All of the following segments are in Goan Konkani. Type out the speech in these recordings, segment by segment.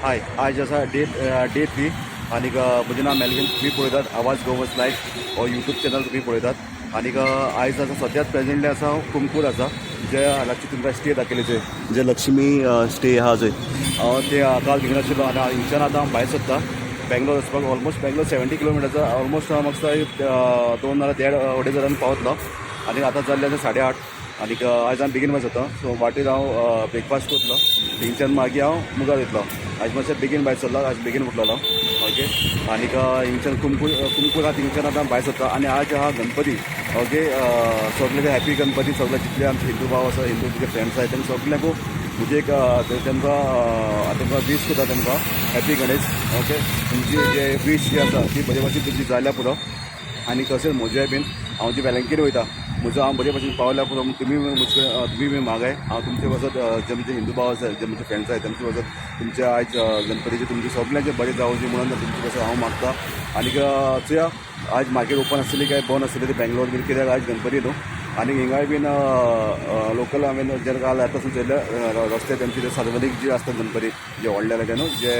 हाय, आयज आसा डे डे 3 आनीक म्हजें नांव मेलवीन. तुमी पळयतात आवाज गोवस लायव्ह हो यूट्यूब चॅनल तुमी पळयतात. आनीक आयज आसा सद्याक प्रेजेंटली आसा हांव तुमकूर आसा, जे रातची तुमकां स्टे दाखयले जे जे लक्ष्मी स्टे आहा जंय हांव ते काल थिंगा आशिल्लो. आनी हिंगच्यान आतां हांव भायर सोदता बेंगलोर वचपाक. ऑलमोस्ट बेंगलोर 70 किलोमिटर्स, ऑलमोस्ट म्हाका दिसता दोन नाल्यार देड अडेज वरांनी पावतलो. आनी आतां जाल्लें आसा 8:30. आनीक आयज हांव बेगीन भायर सरता, सो वाटेर हांव ब्रेकफास्ट करतलो, थिंगच्यान मागीर हांव मुखार वयतलो. आयज मातशें बेगीन भायर सरलो, आयज बेगीन उठलेलो. ओके, आनीक हिंगच्यान तुमकूर तुमकूर आहा, थिंगच्यान आतां भायर सरता. आनी आज आहा गणपती. ओके, सगळे हॅपी गणपती. सगळे जितले आमचे हिंदू भाव आसा, हिंदू तुजे फ्रेंड्स आसा, तांकां सगल्यांकू म्हणजे एक तांकां तांकां वीश करता, तांकां हॅपी गणेश. ओके, तुमची जे वीश जी आसा ती बरे भाशेन तुमची जाल्या पुरो. आनी तशेंच म्हजें बीन हांव जी वेलंकीर वयता, म्हजो हांव बरे भाशेन पावल्या पुरो. तुमी म्हजे तुमी बी मागाय, हांव तुमचे वचत, जे म्हजे हिंदू भाव आसा, जे म्हजे फ्रेंड्स आसा, तेमचे वचत तुमचे आयज गणपतीचे तुमचे सगल्यांचे बरें जावचें म्हणून तुमचे पासून हांव मागता. आनीक चोया आज मार्केट ओपन आसतली काय बंद आसतली ते बेंगलोर बीन, कित्याक आयज गणपती न्हू. आनी हिंगाय बीन लोकल हांवें जेन्ना काल येता आसतना चोयले रस्ते तेमचे ते सार्वजनीक जे आसता गणपती जे व्हडले ते न्हू, जे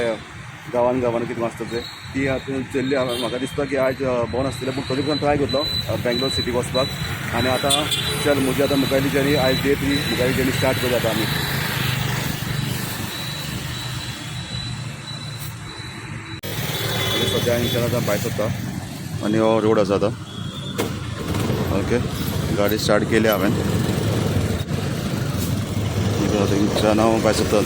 गांवान गांवान कितें आसता ते, ती आतां चल्ली. म्हाका दिसता की आयज बंद आसतलें, पूण तरी पूण ट्राय करतलो बेंगलोर सिटी वचपाक. आनी आतां चल म्हजी आतां मुखायली जर्नी, आयज डे 3, मुखायली जर्नी स्टार्ट करया आतां आमी. आनी सद्या हांगच्यान आतां भायर सरता आनी हो रोड आसा आतां. ओके, गाडी स्टार्ट केली हांवें, थंयच्यान हांव भायर सरता.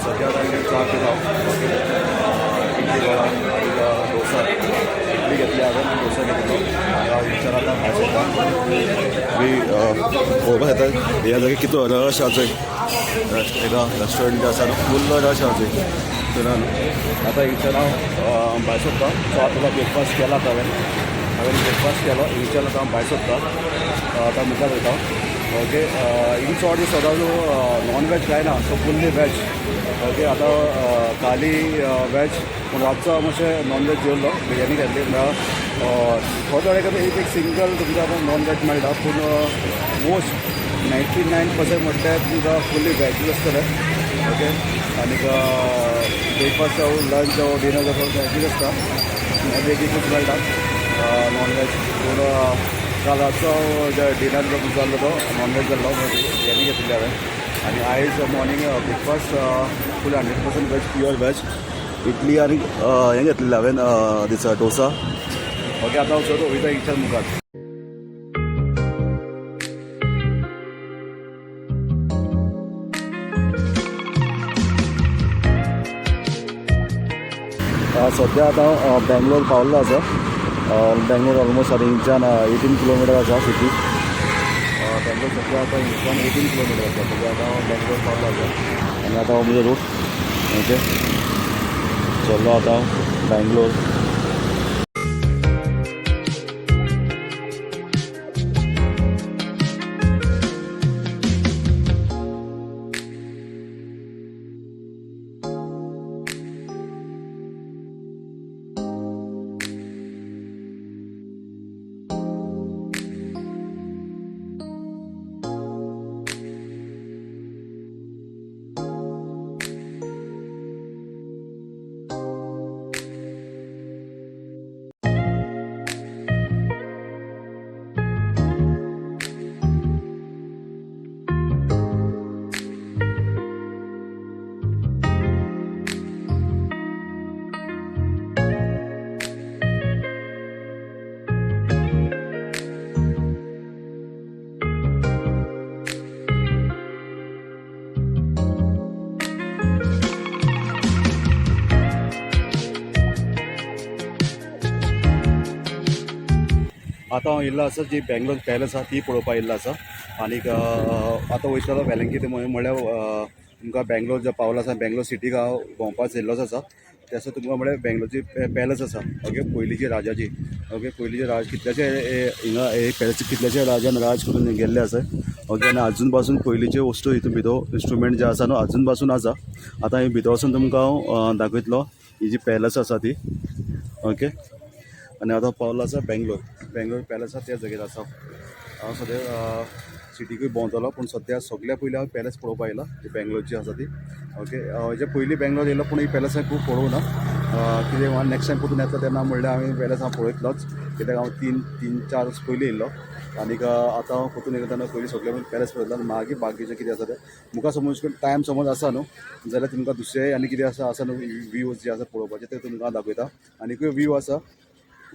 सद्या आतां हांवें च्या पिला. ओके, इडली वडा आनी डोसा. इडली घेतली हांवें आनी डोसा घेतलो आनी हांव हिंगच्यान आतां भायर सरता. तुमी पळोवपाक येता ह्या जाग्यार कितलो रश आसा. एका रेस्टॉरंट जे आसा, फूल रश आसा तर. आतां हिंगच्यान हांव भायर सरता. सो आतां ब्रेकफास्ट केला आतां हांवें हांवें ब्रेकफास्ट केलो. हिंगच्यान आतां हांव भायर सरता, आतां मुखार वयता. ओके, हिंग चड सदां नॉन वेज काय ना, सो फुल्ली वेज. ओके, आतां काली वेज, पूण रातचो मातशें नॉन वेज जेवलो, बिरयानी खाल्ली. म्हळ्यार थोडे थोडे कडेन एक एक सिंगल तुमकां आतां नॉन वेज मेळटा, पूण मोस्ट 99% म्हटल्यार तुमकां फुल्ली वेजूच आसतलें. ओके, आनीक ब्रेकफास्ट जावं, लंच जावं, डिनर जावं, वेजूच आसता. एक एकूच मेळटा नॉन वेज. पूण काल रातचो डिनर जो जाल्लो तो नॉन वेज जाल्लो, बिरयानी घेतिल्ली हांवें. आनी आयज morning breakfast full 100% veg, pure veg. Idli आनी हें घेतलेलें हांवें दिसा डोसा. ओके, आतां हांव चड वयता हिंगच्यान मुखार. सद्या आतां बेंगलोर पावल्लो आसा. बेंगलोर ऑलमोस्ट आतां हिंगच्यान 18 किलोमिटर आसा सिटी बेंगलोर. सद्या आतां हिंगच्यान 18 किलोमिटर आसा. सद्या आतां हांव बेंगलोर पावल्लो आसा आनी आतां हो म्हजो रूट. ओके, चल्लो आतां हांव बेंगलोर. आतां हांव येयल्लो आसा जी बेंगलोर पॅलस आसा ती पळोवपाक येयल्लो आसा. आनीक आतां वयतलो वेलंकी म्हळ्यार तुमकां बेंगलोर जो पावलो आसा, बेंगलोर सिटीक हांव भोंवपाक येयल्लोच आसा. तेसो तुमकां म्हळ्यार बेंगलोरची पॅलस आसा. ओके, पयलींची राजाची. ओके, पयलींचे राज कितल्याशे हिंगा हे पॅलस कितल्याशे राजान राज करून गेल्ले आसा. ओके, आनी आजून पासून पयलींच्यो वस्तू हितून भितर इन्स्ट्रुमेंट जे आसा न्हू आजून पासून आसा. आतां ही भितर वचून तुमकां हांव दाखयतलो ही जी पॅलस आसा ती. ओके, आनी आतां पावलो आसा बेंगलोर. बेंगलोर पॅलस आसा त्या जाग्यार आसा. हांव सद्या सिटीकूय भोंवतलो, पूण सद्या सगल्या पयलीं हांव पॅलस पळोवपाक आयला जी बेंगलोरची आसा ती. ओके, हेजे पयलीं बेंगलोर येयलो, पूण ही पॅलस हांवें खूब पळोवंक ना. कितें नेक्स्ट टायम परतून येतलो तेन्ना म्हणल्यार हांवें पॅलस हांव पळयतलोच, कित्याक हांव 3-4 वर्स पयलीं येयल्लो. आनीक आतां हांव परतून येयलो तेन्ना पयलीं सगळें पॅलस पळयतलो आनी मागीर बाकीचें कितें आसा तें मुखार समज टायम समज आसा न्हू जाल्यार तुमकां दुसरें आनी कितें आसा आसा न्हू व्यूज जे आसा पळोवपाचे ते तुमकां दाखयता. आनीकूय व्यू आसा,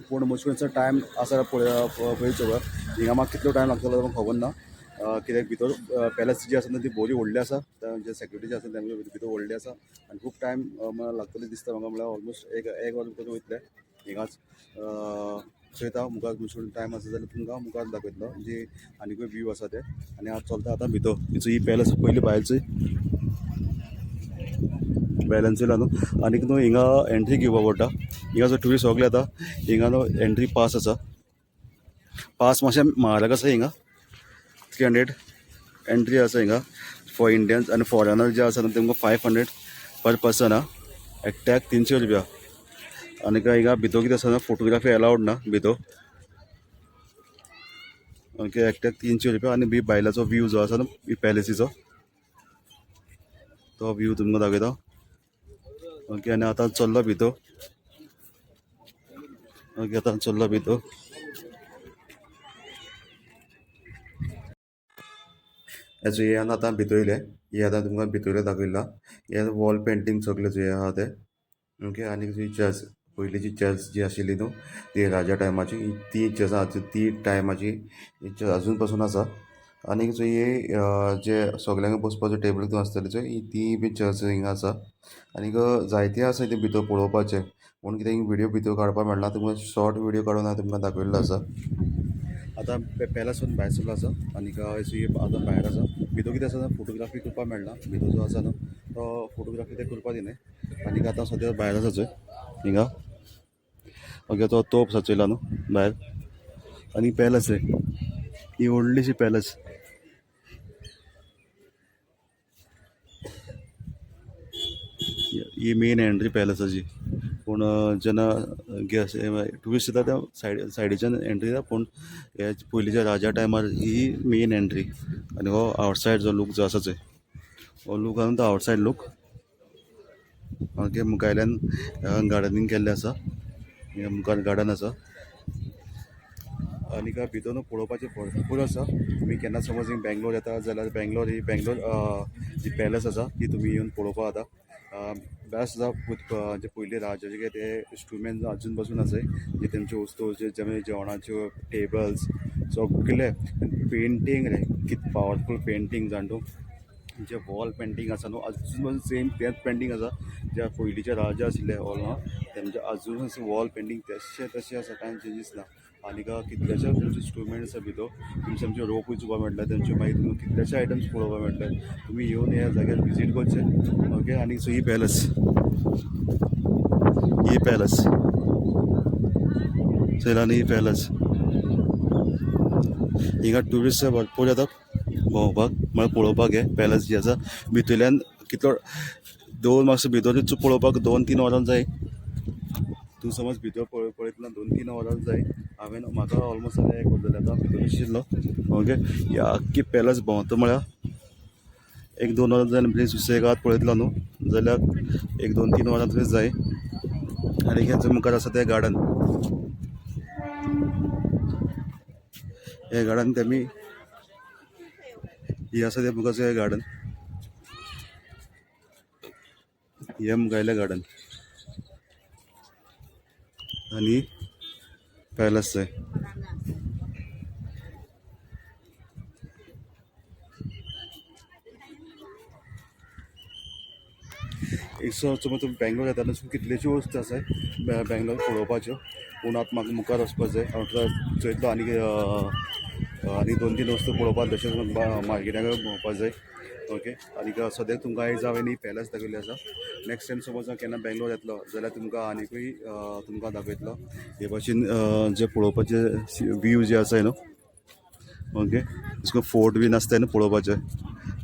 पूण मुश्किल टायम आसा पळय सगळो. हिंगा म्हाका कितलो टायम लागतलो तो खबर ना, कित्याक भितर पॅलस जी आसा न्हू ती बरी व्हडली आसा. जे सेक्युरिटी जे आसा तेमगे भितर व्हडली आसा आनी खूब टायम लागतले दिसता म्हाका. म्हळ्यार ऑलमोस्ट एक वर भितर वयतले हिंगाच. चोयता मुखार मुश्किल टायम आसा जाल्यार तुमकां मुखार दाखयतलो जी आनीकूय व्यू आसा ते. आनी हांव चलता आतां भितर. ही पॅलस पयली भायरची बॅलन्स येयला न्हू. आनीक न्हू हिंगा एंट्री घेवपा पडटा. हिंगा जो ट्युरिस्ट सगळे येता हिंगा न्हू एंट्री पास आसा. पास मातशें म्हारग आसा हिंगा, 300 एंट्री आसा हिंगा फॉर इंडियन्स. आनी फॉरेनर जे आसा न्हू तेमकां 500 पर पर्सन आहा, एकट्याक 300 रुपया. आनीक हिंगा भितर कितें आसा, फोटोग्राफी अलावड ना भितर. ओके, एकट्याक 300 रुपया. आनी बी बायलाचो व्यू जो आसा न्हू पॅलेसीचो तो व्यू तुमकां दाखयता. ओके, आनी आतां चल्लो भितर. ओके, आतां चल्लो भितर. एज हे आतां भितर येयले, हे आतां तुमकां भितर दाखयला. हे वॉल पेंटींग सगळे जे आहा ते. ओके, आनी जी चर्च पयलींची चर्च जी आशिल्ली न्हू ती राजा टायमाची, ती चर्च आसा ती टायमाची अजून पासून आसा. आनीक जो हे जे सगल्यांक बसपाचो टेबल तितून आसतले चोय ती बी चर्च हिंगा आसा. आनीक जायते आसा ते भितर पळोवपाचे, पूण कितें व्हिडियो भितर काडपाक मेळना, तुमकां शॉर्ट व्हिडियो काडून हांवें तुमकां दाखयल्लो आसा. आतां पॅलसून भायर सरलो आसा. आनीक आतां भायर आसा. भितर कितें आसा, फोटोग्राफी करपाक मेळना. भितर जो आसा न्हू तो फोटोग्राफी ते करपाक दिनाय. आनीक आतां सद्या भायर आसा चोय हिंगा. ओके, तो तोप आसा चोयला न्हू भायर. आनी पॅलस ही व्हडलीशी पॅलस. ही मेन एंट्री पॅलसाची, पूण जेन्ना गॅस ट्युरिस्ट येता त्या सायडीच्यान एंट्री जाता, पूण हे पयलींच्या राजा टायमार ही मेन एंट्री. आनी हो आवटसायड जो लूक जो आसा चोय हो लूक आसा तो आवटसायड लूक. ओके, मुखायल्यान गार्डनींग केल्लें आसा, मुखार गार्डन आसा. आनी भितर न्हू पळोवपाचें भरपूर आसा. तुमी केन्ना समज बेंगलोर येता जाल्यार बेंगलोर ही बेंगलोर जी पॅलस आसा ती तुमी येवन पळोवपाक जाता. बेस्ट आसा जे पयलीं राजाचे ते इन्स्ट्रुमेंट अजून पासून आसा, जे तेमच्यो वस्तू जे जेवणाच्यो टेबल्स सगळे पेंटींग रे, कित पावरफूल पेंटींग जाण तूं. जे वॉल पेंटींग आसा न्हू अजून पासून सेम तेंच पेंटींग आसा जे पयलींचे राजा आशिल्ले ऑल तेमचे अजून वॉल पेंटींग तशें तशें आसा, कांय चेंजीस ना. आनीक कितल्याशे तुमचे इन्स्ट्रुमेंट आसा भितर, तुमचे आमचे रोपूय चोवपाक मेळटले तेमचे, मागीर तुमकां कितल्याशे आयटम्स पळोवपाक मेळटले. तुमी येवन ह्या जाग्यार विजीट करचे. ओके, आनी सो ही पॅलस, ही पॅलस चोयला न्ही, ही पॅलस. हिंगा ट्युरिस्ट भरपूर येतात भोंवपाक, म्हळ्यार पळोवपाक. हे पॅलस जी आसा भितरल्यान कितलो दोन मातसो भितर पळोवपाक 2-3 वरां जाय. तूं समज भितर पळयतना 2-3 वरां जाय. हांवें म्हाका ऑलमोस्ट जालें एक वर जालें आतां भितर आशिल्लो. ओके, ही आख्खी पॅलस भोंवता म्हळ्यार 1-2 वरां जाय. प्लीज सुसेगाद पळयतलो न्हू जाल्यार 1-2-3 वरां तरी जाय. आनी हेच्या मुखार आसा तें गार्डन, हे गार्डन तेमी ही आसा तें मुखार हें गार्डन, हे मुखायलें गार्डन आनी पॅलस जाय. एक समज तुमी बेंगलोर येता न्हू कितल्योश्यो वस्तू आसा बेंगलोर पळोवपाच्यो, पूण आतां म्हाका मुखार वचपाक जाय. हांव चोयतलो आनी आनी 2-3 वस्तू पळोवपाक तशेंच मार्केटाक भोंवपाक जाय. ओके, आनीक सद्याक तुमकां आयज हांवें ही पॅलस दाखयल्ली आसा. नेक्स्ट टायम समज हांव केन्ना बेंगलोर येतलो जाल्यार तुमकां आनिकूय तुमकां दाखयतलो हे भाशेन जे पळोवपाचे व्यू जे आसा न्हू. ओके, अशें फोर्ट बीन आसता न्हू पळोवपाचे,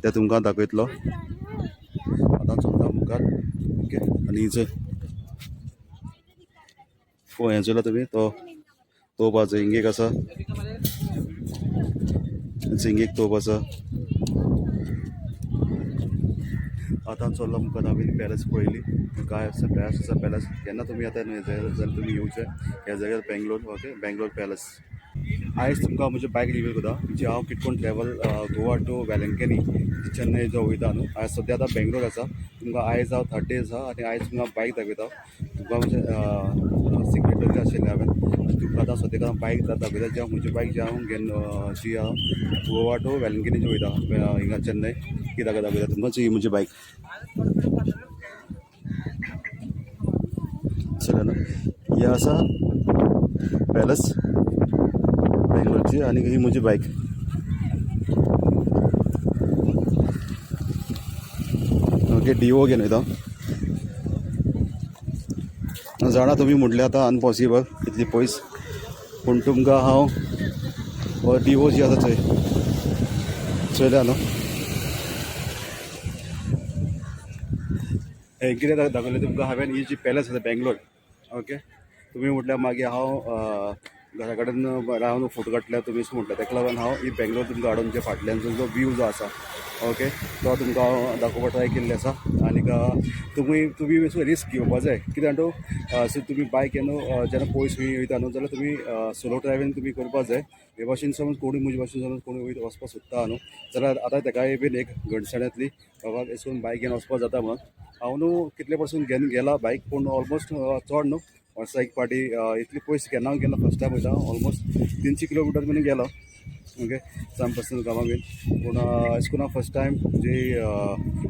ते तुमकां दाखयतलो. आतां चलता मुखार. ओके, आनी जंय हें चोयला तुमी, तो तोप आसा, हिंग एक आसा, हिंग एक तोप आसा. आतां चल्लो मुखार. हांवें पॅलस पळयली, काय आसा पॅलस आसा. पॅलस केन्ना तुमी आतां जाल्यार तुमी येवचे ह्या जाग्यार, बेंगलोर. Okay, Bangalore palace. आयज तुमकां म्हजे बायक रिव्यू करता, जी हांव कितकोण ट्रॅवल गोवा टू वेलंकनी चेन्नय जो वयता न्हू. आयज सद्या आतां बेंगलोर आसा. तुमकां आयज हांव थर्ड डे आसा आनी आयज तुमकां बायक दाखयता. तुमकां म्हजें सिक्रेट आशिल्लें हांवें. तुमकां आतां सद्याक बायक दाखयता, जी हांव म्हजी बायक जी हांव घेवन जी हांव गोवा टू वेलंकनी जी वयता हिंगा चेन्नय ती दाखयता तुमकां. ही म्हजी बायक चला न्हू, ही आसा पॅलस बेंगलोरची आनी ही म्हजी बायक. ओके, डिओ घेवन वयता. जाणा तुमी म्हटलें आतां अनपॉसिबल इतली पयस, पूण तुमकां हांव हो डिओ जी आसा चोय चोयल्या न्हू. हें कितें दाखयलें तुमकां हांवें, ही जी पॅलस आसा बेंगलोर. ओके, तुमी म्हटल्यार मागीर हांव घरा कडेन रावन फोटो काडटले तुमी म्हटलें, ताका लागून हांव ही बेंगलोर तुमकां हाडून जे फाटल्यान जो व्यू जो आसा, ओके, तो तुमकां हांव दाखोवपाक ट्राय केल्ली आसा. आनीक तुमी तुमी रिस्क घेवपा जाय. कित्याक म्हणटा, सो तुमी बायक न्हू जेन्ना पयस खंय वयता न्हू जाल्यार तुमी सोलो ड्रायव्हींग तुमी करपा जाय. हे भाशेन समज कोणूय म्हजे भाशेन समज कोणूय वयता वचपाक सोदता न्हू जाल्यार आतां ताकाय बीन एक घडसाण येतली, बाबा अशें करून बायक घेवन वचपाक जाता म्हणून. हांव न्हू कितले पासून घेवन गेला बायक, पूण ऑलमोस्ट चड न्हू वर्सा एक पाटी इतली पयस केन्ना गेलो, फर्स्ट टायम वयता. ऑलमोस्ट 300 किलोमिटर बीन गेलो. ओके, साम पर्सनल कामां बीन, पूण अशें करून हांव फर्स्ट टायम जी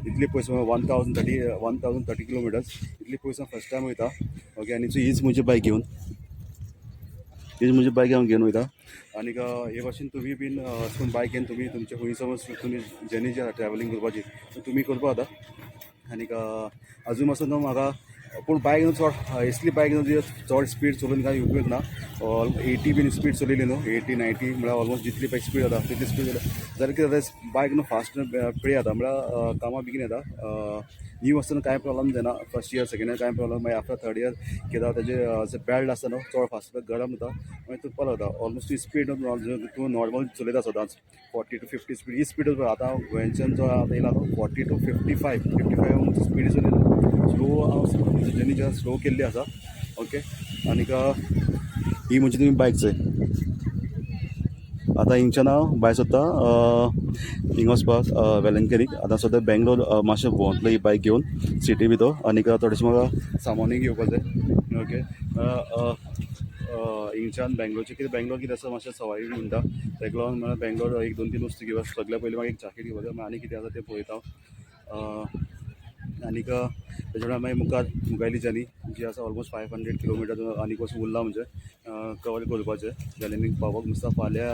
इतली पयस 1030 किलोमिटर्स इतली पयस हांव फर्स्ट टायम वयता. ओके, आनी हीच म्हजी बायक घेवन, हीच म्हजी बायक हांव घेवन वयता. आनीक हे भाशेन तुमी बीन अशें करून बायक घेवन तुमी तुमचे खंय समज तुमी जर्नी जी आसा ट्रॅवलिंग करपाची तुमी करपा जाता. आनीक अजून मातसो न्हू म्हाका पूण बायक न्हू चड इसली बायक न्हू चड स्पीड चलोवन कांय उपयोग ना. 80 बीन स्पीड चलयली न्हू, 80 90 म्हळ्यार ऑलमोस्ट जितली पळय स्पीड जाता तितली स्पीड जाल्यार कितें जाता, बायक न्हू फास्ट पिळे जाता, म्हळ्यार कामां बेगीन येता. न्यू आसतना कांय प्रॉब्लम जायना, फर्स्ट इयर सेकेंड इयर कांय प्रॉब्लम, मागीर आफ्टर थर्ड इयर कितें जाता, तेजे बेल्ट आसता न्हू चड फास्ट गरम जाता, मागीर तुटपाक लागता. ऑलमोस्ट स्पीड तूं नॉर्मल चलयता सदांच 40 टू 50 स्पीड, ही स्पीड. आतां गोंयच्यान जो आतां येयला तो 40 टू 55, 55 स्पीड चलयता. स्लो हांव जर्नी जेन्ना स्लो केल्ली आसा. ओके, आनीक ही म्हणजे तुमी बायक चोय. आतां हिंगच्यान हांव भायर सोदता हिंगा वचपाक वेलंकनीक. आतां सद्या बेंगलोर मातशें भोंवतलो ही बायक घेवन सिटी भितर. आनीक थोडेशें म्हाका सामानूय घेवपाक जाय. ओके, हिंगच्यान बेंगलोरचें कितें, बेंगलोर कितें आसा मातशें सवाय म्हणटा, ताका लागून म्हळ्यार बेंगलोर एक 2-3 वस्तू घेवपाक. सगळ्या पयलीं म्हाका एक जॅकेट घेवपाक जाय, मागीर आनी कितें आसा तें पळयता हांव. आनीक तेच्या वांगडा मागीर मुखार मुखायली जर्नी जी आसा ऑलमोस्ट 500 किलोमिटर आनीक वचून उरला, म्हणजे कवर करपाचें वेलंकनीक पावपाक. नुस्ता फाल्यां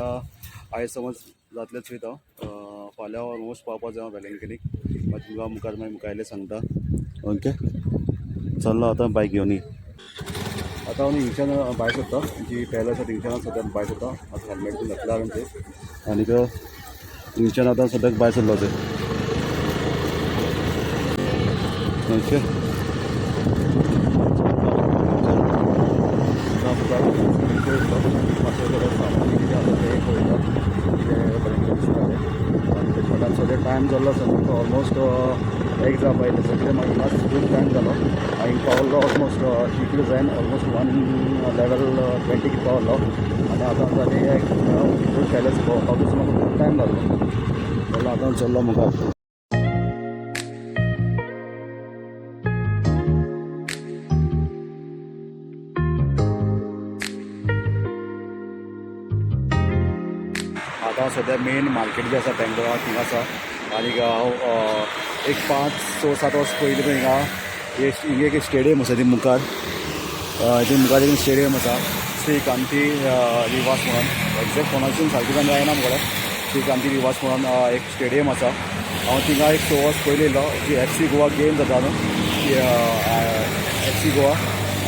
आयज समज जातलेंच चोयता हांव, फाल्यां ऑलमोस्ट पावपा जाय हांव वेलंकनीक. मागीर तुमकां मुखार मागीर मुखायलें सांगता. ओके, चल्लो आतां बायक घेवन. आतां हांव हिंगच्यान भायर सोदता, जी पॅलस आसा थिंगच्यान सद्याक भायर सोदता. आतां हेल्मेट बीन घातला हांवें ते, आनीक हिंगच्यान आतां सद्याक भायर सरलो ते. ओके, सामान कितें आसा तें पळयता, कितें बरें कितें दिसता तें. आनी तेच्या फाटल्यान सद्या टायम जाल्लो आसा ऑलमोस्ट एक जावपा आयलें. सगळें म्हाका हिंगाच खूब टायम जालो. हांव हिंगा पावल्लो ऑलमोस्ट इतलें जायन ऑलमोस्ट 1:11:20 कितें पावल्लो. आनी आतां जालें एक पॅलस भोंवपाकूच म्हाका खूब टायम जालो. चलो आतां चल्लो मुखार. आतां सद्या मेन मार्केट जें आसा बेंगलोराक थिंगा आसा. आनीक हांव एक 5-6-7 वर्स पयलीं पळय हिंगा हिंगा एक स्टेडियम आसा, ती मुखार, ती मुखार एक स्टेडियम आसा, श्री कांती निवास म्हणून. एग्जॅक्ट प्रोनावन्सिएशन सारकें जावन जायना मुगो. श्री क्रांती निवास म्हणून एक स्टेडियम आसा. हांव थिंगा एक 6 वर्स पयलीं येयल्लो, जी एफसी गोवा गेम जाता न्हू, एफसी गोवा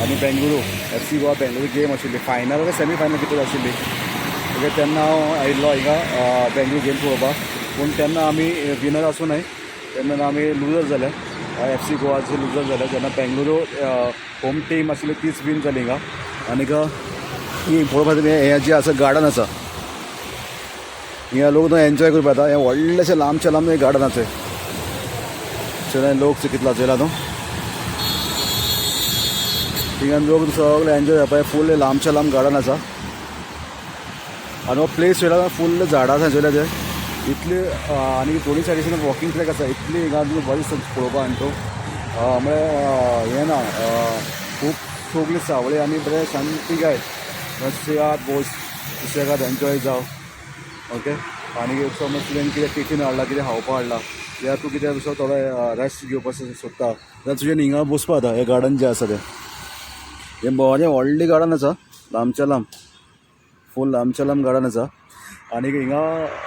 आनी बेंगळुरू, एफसी गोवा बेंगळुरू गेम आशिल्ली. फायनल काय सेमी फायनल कितें आशिल्ली. ओके, तेन्ना हांव आयिल्लो हिंगा बेंगळूर गेम पळोवपाक. पूण तेन्ना आमी विनर आसूनय तेन्ना आमी लुजर जाले. एफसी गोवाचे लुजर जाले जेन्ना बेंगळुरू होम टीम आशिल्ली तीच विन जाली हिंगा. आनीक ही पळोवपाक तुमी हें जें आसा गार्डन आसा, हिंगा लोक न्हू एन्जॉय करपाक येता. हें व्हडलेशें लांबचें लांब एक गार्डन आसा. चोयला लोक कितलो चोयला न्हू, थिंगा लोक सगळे एन्जॉय जावपाक. फूल लांबचें लांब गार्डन आसा आनी हो प्लेस चोयला, फुल्ल झाडां आसा. चोयला ते इतली आनी दोनी सायडीच्यान वॉकिंग ट्रॅक आसा. इतली हिंगा तुका बरें दिसता पळोवपाक. आनी तूं म्हळ्यार हें ना, खूब सगळी सावळी आनी बरें शांतीकाय. सुसेगाद बोस, सुसेगाद एन्जॉय जाव. ओके, आनी समज तुवें कितें टिफीन हाडला, कितें खावपाक हाडला या तूं कितें असो थोडो रेस्ट घेवपाक सोदता जाल्यार तुजें हिंगा बसपा जाता. हें गार्डन जें आसा तें हें बरें व्हडलें गार्डन आसा, लांबच्या लांब, फूल लांबच्या लांब गार्डन आसा. आनी हिंगा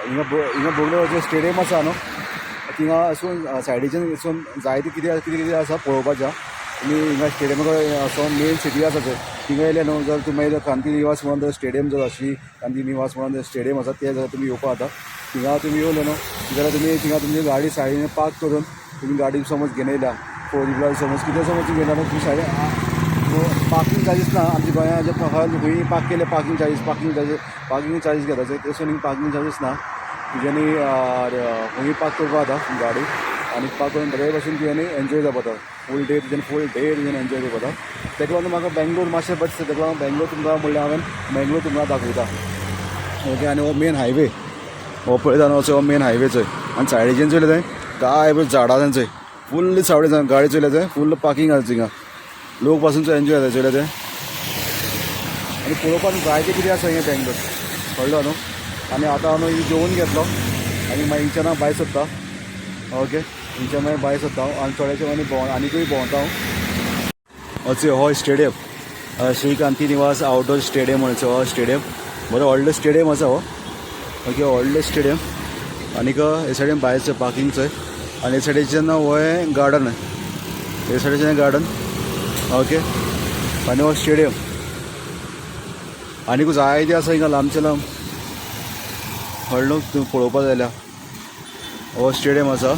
हिंगा हिंगा बोगले स्टेडियम आसा न्हू, थिंगा अशें सायडीच्यान वचून जायते कितें कितें कितें आसा पळोवपाचें. तुमी हिंगा स्टेडियमा असो मेन सिटी आसा थंय थिंगा येयले न्हू, जर तुमी मागीर क्रांती निवास म्हणून स्टेडियम जर आसली, क्रांती निवास म्हणून स्टेडियम आसा ते जर तुमी येवपा जाता. थिंगा तुमी येवले न्हू जाल्यार तुमी थिंगा तुमची गाडी सायडीन पार्क करून, तुमी गाडी समज घेवन येयल्या, फोर व्हिलर समज कितें समज घेयला न्हू, तुमी सायडीन पार्किंग चार्जीस ना. आमच्या गोंया जे खंय पार्क केले parking charges, parking charges, parking charges घेता. तें पार्किंग चार्जीस ना. तुज्यांनी खंय पार्क करपा जाता गाडी आनी पार्क करून बरे भशेन तुवें एन्जॉय जावपा जाता. फूल डे तुज्यान, फूल डे तुज्यान एन्जॉय करपा जाता. तेका लागून म्हाका बेंगलोर मातशें बरें दिसता. तेका लागून बेंगलोर तुमकां म्हणल्यार हांवें बेंगलोर तुमकां दाखयता. ओके, आनी हो मेन हायवे हो पळयता न्हू, असो हो मेन हायवे चोय. आनी सायडीच्यान चोयले थंय काय पळय झाडां थंय फुल्ल सावळी. गाडी चोयल्या थंय फुल्ल पार्किंग आसा. थिंगा लोक पासून एन्जॉय जाता. चोयल्या थंय आनी पळोवपाक जायते कितें आसा हें बेंगलोर, कळ्ळो न्हू. आनी आतां हांव न्हू जेवण घेतलो आनी मागीर हिंगच्यान हांव भायर सोदता. ओके, हिंगच्यान मागीर भायर सोदता हांव आनी थोडेशें आनी भोंव आनीकूय भोंवता हांव. अचे हो स्टेडियम, श्री क्रांती निवास आउटडोर स्टेडियम म्हणचो हो स्टेडियम. बरो व्हडलो स्टेडियम आसा हो. ओके, व्हडलो स्टेडियम. आनीक हे सायडीन भायर पार्किंग चोय आनी हे सायडीच्यान हो गार्डन, हे सायडीच्यान गार्डन. ओके, आनी हो स्टेडियम आनीक जायते आसा हिंगा लांबचे लांब. कळ्ळें न्हू, तुमी पळोवपाक जाल्यार हो स्टेडियम आसा.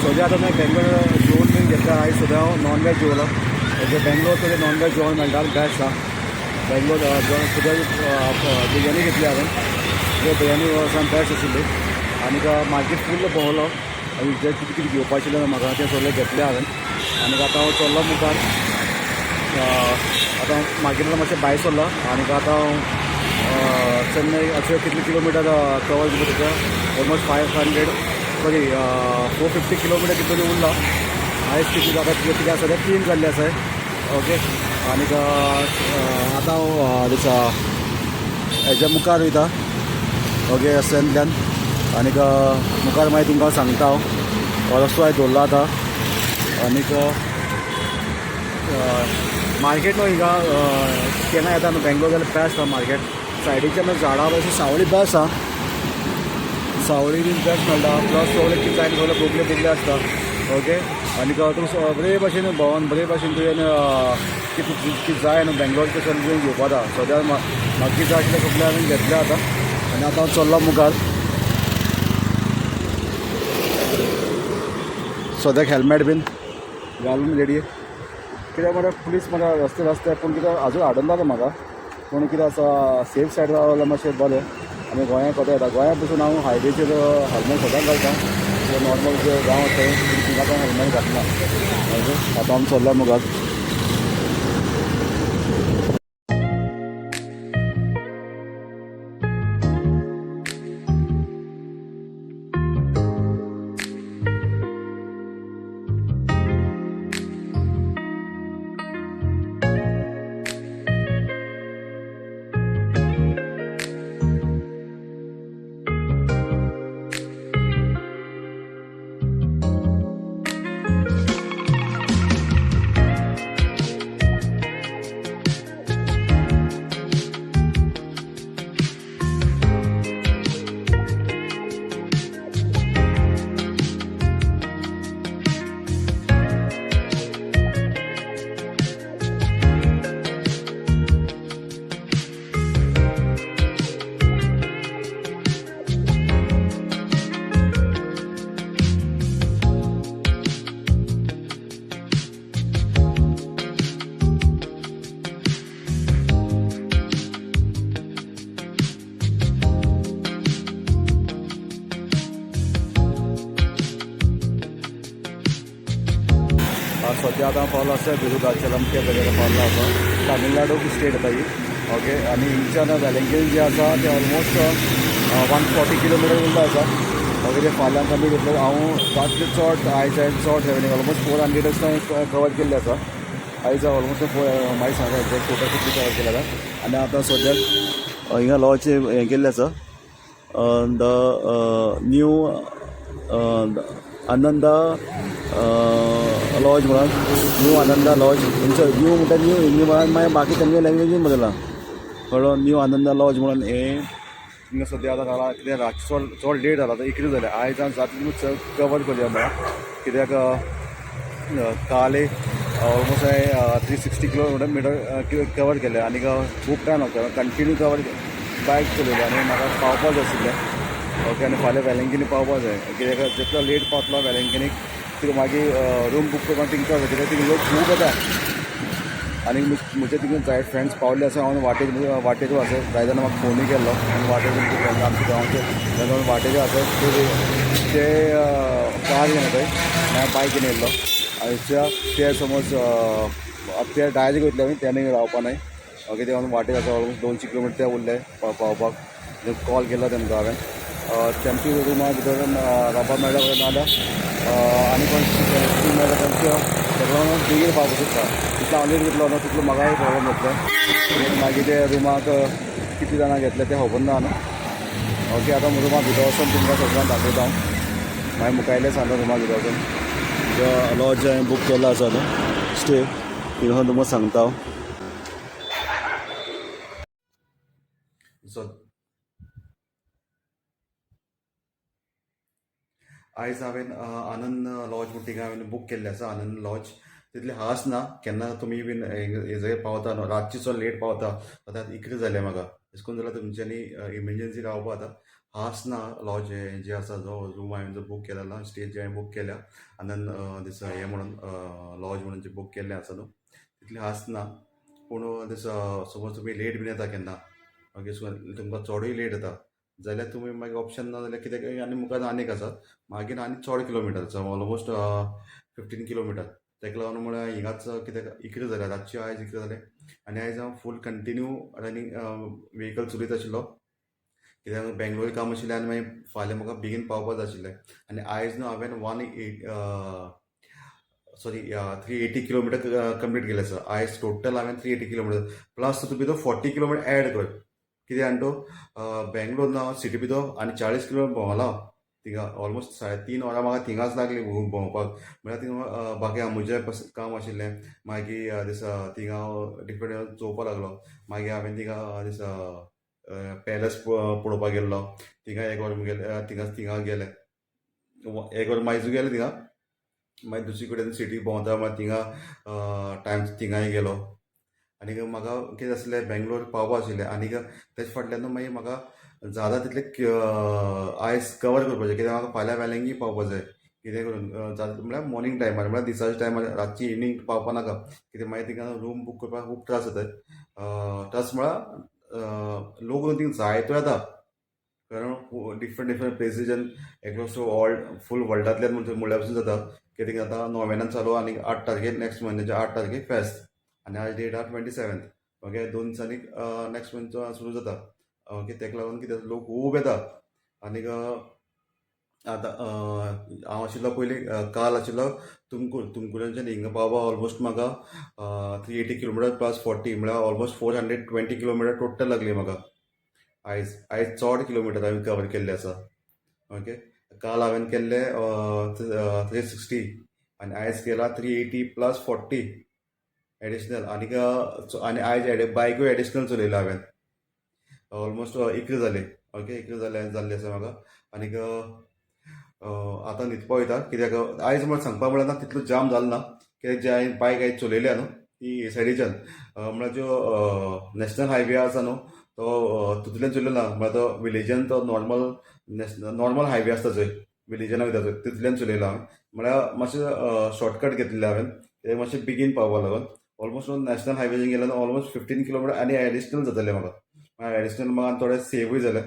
सद्या आतां मागीर बेंगलोर जेवण बीन घेतला. आयज सद्या हांव नॉन वेज जेवलो. ओके, बेंगलोर तुजें नॉन वेज जेवण मेळटा, बेस्ट आहा बेंगलोर जेवण. सद्या बिरयानी घेतली हांवें. ते बिरयानी वचून बेस्ट आशिल्ली. आनीक मार्केट फूल भोंवलो आनी जें कितें कितें घेवपा आशिल्लें म्हाका तें सगळें घेतलें हांवें. आनीक आतां हांव चल्लो मुखार. आतां मार्केटान मातशें भायर सरलो आनीक आतां हांव चेन्नय अशें कितले किलोमिटर कवर करता? Almost 500, sorry, 450 kilometre कितले तरी उरला. आयज कितले जाता, कितें कितें आसा तें 3 जाल्ले आसा. ओके, आनीक आतां हांव दिसा हेज्या मुखार वयता. ओके, रस्त्यांतल्यान आनीक मुखार मागीर तुमकां सांगता हांव. हो रस्तो हांवें दवरला आतां. आनीक मार्केट न्हू हिंगा केन्ना येता न्हू बेंगलोर जाल्यार बेस्ट आहा मार्केट. सायडीच्या मागीर झाडां अशी सावळी बेस्ट आहा. सावळी बीन बेस्ट मेळटा. प्लस सगळे कितें जाय सगळे बोगले बोगले आसता. ओके, आनीक तूं बरे भाशेन भोंवन बरे भाशेन तुवें कितें कितें जाय न्हू बेंगलोर तशें तुवें घेवपा जाता. सद्या म्हाका कितें जाय आशिल्लें सगळें हांवें घेतलें आतां आनी आतां हांव चल्लो मुखार. सद्याक हेल्मेट बीन घालून रेडी. कित्याक मरे पुलीस मरे रस्ते रस्ते, पूण कितें अजून हाडून जाता म्हाका. पूण कितें आसा, सेफ सायड रावल्यार मातशें बरें. आमी गोंयांत कोता येता, गोंया पसून हांव हायवेचेर हेल्मेट सदांच घालता. नॉर्मल जे गांव आसा थिंगा हांव हेल्मेट घालना. ओके, आतां आमी चल्ला मुखार. सद्या आतां पावलो आसा विरुदाचलम त्या जाग्यार पावलो आसा. तामिळनाडू स्टेट येता ही. ओके, आनी हिंगच्यान वेलंकीन जें आसा तें ऑलमोस्ट 140 किलोमिटर उरला आसा. ओके, ते फाल्यां कमी घेतले. हांव रातचे चड आयज हांवें चड ट्रॅवलिंग ऑलमोस्ट 400 हांवें कवर केल्लें आसा आयज. ऑलमोस्ट मागीर सांगता एक्झॅक्ट टोटल कितली कवर केल्या आतां. आनी आतां सद्याक हिंगा लॉज हें केल्लें आसा, the new Ananda lodge म्हणून, न्यू आनंदा लॉज. तेंचो न्यू म्हणटा, न्यू हिंदी म्हणून, मागीर बाकी तेंगे लँग्वेजीन बदला कळ्ळो. न्यू आनंदा लॉज म्हणून हें हिंगा सद्या आतां जाला. कित्याक रातचें चड चड लेट जाला, आतां 11 जालें. आयज हांव जाता तितलें चड कवर करया म्हळ्यार, कित्याक काल ऑलमोस्ट हांवें 360 किलोमिटर कवर केलें आनी खूब टायम लागता. कंटिन्यू कवर बायक चलयली आनी म्हाका पावपा जाय आशिल्लें. ओके, आनी फाल्यां वेलंकिनी पावपा जाय, कित्याक जितलो लेट पावतलो वेलंकिनीक तितलो मागीर रूम बूक करपाक थिंगा त्रास जाता, कित्याक थिंगा लोक खूब येता. आनी म्हजे थिंगा जायते फ्रेंड्स पावले आसा. हांव वाटेर वाटेर आसा. जाय जाणां म्हाका फोनूय केल्लो आनी वाटेर तुमचे फ्रेंड आमच्या गांवचे जाल्यार वाटेर आसा. ते ते कार घेवन येताय, हांव बायक घेवन येयल्लो. आनी ते समज ते डायरेक्ट वयतले आमी, त्यानी रावपा न्हय. ओके, ते वाटेर आसा. ऑलमोस्ट 200 किलोमिटर ते उरले पावपाक. कॉल केलो तेमकां हांवें. तेमची रुमा भितर रावपाक मेळटा नाजाल्यार आनी कोण स्कीम मेळटा तेमच्या, तेका लागून बेगीन पावपाक सोदता. तितलो हांव लेट घेतलो न्हू तितलो म्हाकाय प्रॉब्लम जातलो. मागीर ते रुमाक कितली जाणां घेतले तें खबर ना न्हू. ओके, आतां रुमा भितर वचोन तुमकां सगळ्यांक दाखयता हांव. मागीर मुखायले सांगता. रुमा भितर वचोन जो लॉज हांवें बूक केल्लो आसा न्हू स्टे, थिंगा तुमकां सांगता हांव. सो आयज हांवें आनंद लॉज म्हूण थिंगा हांवें बूक केल्लें आसा, आनंद लॉज. तितलें खास ना. केन्ना तुमी बीन हे जाग्यार पावता न्हू, रातची चड लेट पावता. आतां 11 जालें म्हाका. अशें करून जाल्यार तुमच्यांनी इमर्जन्सी रावपा आतां खास ना लॉज जे आसा. जो रूम हांवें जो बूक केलेलो, स्टे जे हांवें बूक केल्या, आनंद दिस हें म्हणून लॉज म्हणून जे बूक केल्लें आसा न्हू, तितलें खास ना. पूण दिस समज तुमी लेट बीन येता केन्ना, मागीर तुमकां चडूय लेट येता जाल्यार तुमी मागीर ऑप्शन ना जाल्यार कितें आनी मुखार आनीक आसा मागीर आनी चड किलोमिटर आसा, ऑलमोस्ट 15 किलोमिटर. ताका लागून म्हळ्यार हिंगाच कित्याक 11 जालें रातचें, आयज 11 जालें. आनी आयज हांव फूल कंटिन्यू रनींग व्हेकल चलयत आशिल्लो, कित्याक बेंगलोर काम आशिल्लें आनी मागीर फाल्यां म्हाका बेगीन पावपा जाय आशिल्लें. आनी आयज न्हू हांवें 18, sorry, 380 kilometer complete केलें आसा. आयज टोटल हांवें 380 किलोमिटर प्लस तूं भितर 40 किलोमिटर एड कर. कितें जाणा तूं, बेंगलोर ना सिटी भितर आनी 40 किलोमिटर भोंवला थिंगा. ऑलमोस्ट 3.5 वरां म्हाका थिंगाच लागली भोंवपाक. म्हळ्यार थिंगा बाकी म्हजें काम आशिल्लें. मागीर दिसा थिंगा हांव डिफरंट चोवपाक लागलो. मागीर हांवें थिंगा दिसा पॅलस पळोवपाक गेल्लो. थिंगा एक वर गेले, थिंगा थिंगा गेले एक वर. मागीर गेले थिंगा, मागीर दुसरी कडेन सिटी भोंवता. मागीर थिंगा टायम थिंगाय गेलो. आनीक म्हाका कितें आसलें, बेंगलोर पावपा आशिल्लें. आनीक तेजे फाटल्यान मागीर म्हाका जाता तितलें आयज कवर करपाचें, कित्याक म्हाका फाल्यां वेलंगी पावपा जाय कितें करून. जाता म्हळ्यार मॉर्निंग टायमार, म्हळ्यार दिसाच्या टायमार. रातची इवनींग पावपा नाका, कित्याक मागीर थिंगा रूम बूक करपाक खूब त्रास जाता. त्रास म्हळ्यार लोक थिंगा जायतो येता, कारण डिफरंट डिफरंट प्लेसीच्यान एक्रॉस ऑल फूल वर्ल्डांतल्यान म्हणल्यार पसून जाता. कित्याक आतां नोव्हेंनान चालू आनी 8 तारखेर, नेक्स्ट म्हयन्याच्या 8 तारखेर फेस्त आनी आज डेट आहा 27. ओके, 2 दिसांनी नेक्स्ट मंथ सुरू जाता. ओके, ताका लागून कितें लोक खूब येता. आनीक आतां हांव आशिल्लो पयलीं, काल आशिल्लो तुमकूर. तुमकूराच्यान हिंगा पावपा ऑलमोस्ट म्हाका 380 किलोमिटर प्लस 40 म्हळ्यार ऑलमोस्ट 420 किलोमिटर टोटल लागली म्हाका आयज. आयज चड किलोमिटर हांवें कवर केल्ले आसा. ओके, काल हांवें केल्ले 360 आनी आयज केला 380 प्लस 40 एडिशनल. आनीक आनी आयज बायकूय एडिशनल चलयला हांवें. ऑलमोस्ट 11 जाले. ओके, 11 जाले जाल्ले आसा म्हाका. आनीक आतां न्हिदपा वयता, कित्याक आयज म्हळ्यार सांगपा म्हळ्यार ना तितलो जाम जालो ना, कित्याक जे हांवें बायक आयज चलयल्या न्हू ती सायडीच्यान, म्हळ्यार ज्यो नॅशनल हायवे आसा न्हू तो तितूंतल्यान चलयलो ना. म्हळ्यार तो विलेजान तो नॉर्मल नॉर्मल हायवे आसता जंय विलेजान वयता थंय, तितूंतल्यान चलयला हांवें. म्हळ्यार मातशें शॉर्टकट घेतलेलें हांवें, कित्याक मातशें बेगीन पावपा लागून. ऑलमोस्ट नॅशनल हायवेच्यान गेल्यार ऑलमोस्ट 15 किलोमिटर आनी एडिशनल जातलें म्हाका. एडिशनल म्हाका थोडें सेवूय जालें.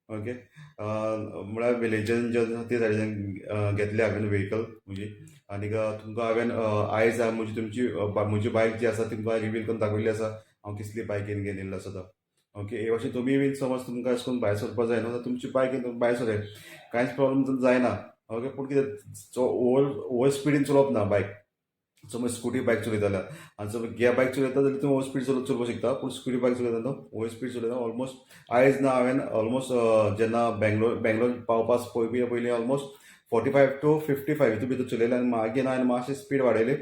ओके. म्हळ्यार विलेजन जे आसा ते सायडीच्यान घेतले हांवें व्हेकल म्हजी. आनीक तुमकां हांवें आयज म्हजी तुमची म्हजी बायक जी आसा तुमकां रिवील करून दाखयल्ली आसा, हांव किसली बायकीन घेतिल्लो आसा तो. ओके, हे भाशेन तुमी बीन समज तुमकां अशें करून भायर सरपा जाय न्हू जाल्यार तुमची बायकीन तुमी भायर सराय, कांयच प्रोब्लम जायना. ओके, पूण कितें ओवर स्पिडीन चलोवप ना बायक. समज स्कुटी बायक चलयता जाल्यार, आनी समज गियर बायक चलयता जाल्यार तुमी ओवर स्पीड चलोवपाक शकता, पूण स्कुटी बायक चलयता न्हू ओवर स्पीड चलयता. ऑलमोस्ट आयज ना हांवें ऑलमोस्ट जेन्ना बेंगलोर पावपास पयलीं पयलीं ऑलमोस्ट 45 टू 55 हितून भितर चलयलें. आनी मागीर हांवें मातशें स्पीड वाडयली,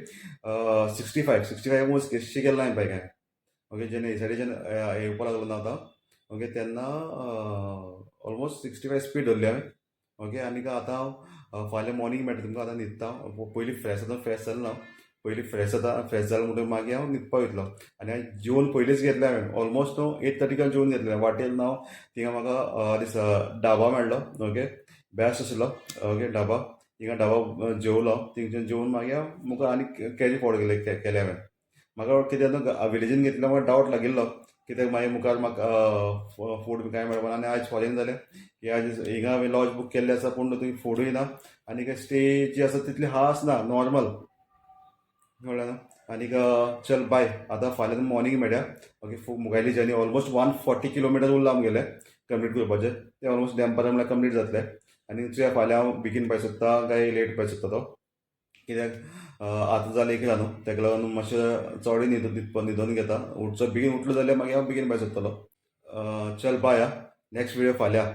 65, 65 almost केशी केला हांवें बायक हांवें. ओके, जेन्ना हे सायडीच्यान येवपा लागलो ना आतां, ओके, तेन्ना ऑलमोस्ट 65 स्पीड धरली हांवें. ओके, आनीक आतां हांव फाल्यां मॉर्निंग मेळटा तुमकां. आतां न्हिदता, पयलीं फ्रेश जाता, फ्रेश जालें ना, पयलीं फ्रेश जाता, फ्रेश जालें म्हणटगीर मागीर हांव न्हिदपाक वयतलो. आनी हांवें जेवन पयलींच घेतलें, हांवें ऑलमोस्ट न्हू 8:30 जेवन घेतलें. वाटेर न्हू थिंगा म्हाका ढाबा मेळ्ळो. ओके, बेस्ट आशिल्लो. ओके, ढाबा, थिंगा ढाबा जेवलो. थिंगच्यान जेवन मागीर हांव मुखार आनी कॅरी फॉरवर्ड केलें हांवें. म्हाका कितें न्हू विलेजीन घेतल्या म्हाका डावट लागिल्लो, कित्याक मागीर मुखार म्हाका फूड बी कांय मेळपाना. आनी आयज फॉरेन जालें की आयज हिंगा हांवें लॉज बूक केल्लें आसा, पूण थंय फुडूय ना आनी स्टे जी आसा तितली खास ना, नॉर्मल, कळ्ळें न्हू. आनीक चल बाय, आतां फाल्यां मॉर्निंग मेळया. ओके, मुखायली जर्नी ऑलमोस्ट 140 किलोमिटर उरला आमगेलें कंप्लीट करपाचें, तें ऑलमोस्ट दनपारां म्हळ्यार कंप्लीट जातलें. आनी चोया फाल्यां हांव बेगीन भायर सोदता काय लेट भायर सोदता तो, कित्याक आतां जालें एक न्हू, ताका लागून मातशें चड न्हिदोन घेता. उठचो बेगीन उठलो जाल्यार मागीर हांव बेगीन भायर सोदतलो. चल बाय, आं, नेक्स्ट व्हिडिओ फाल्यां.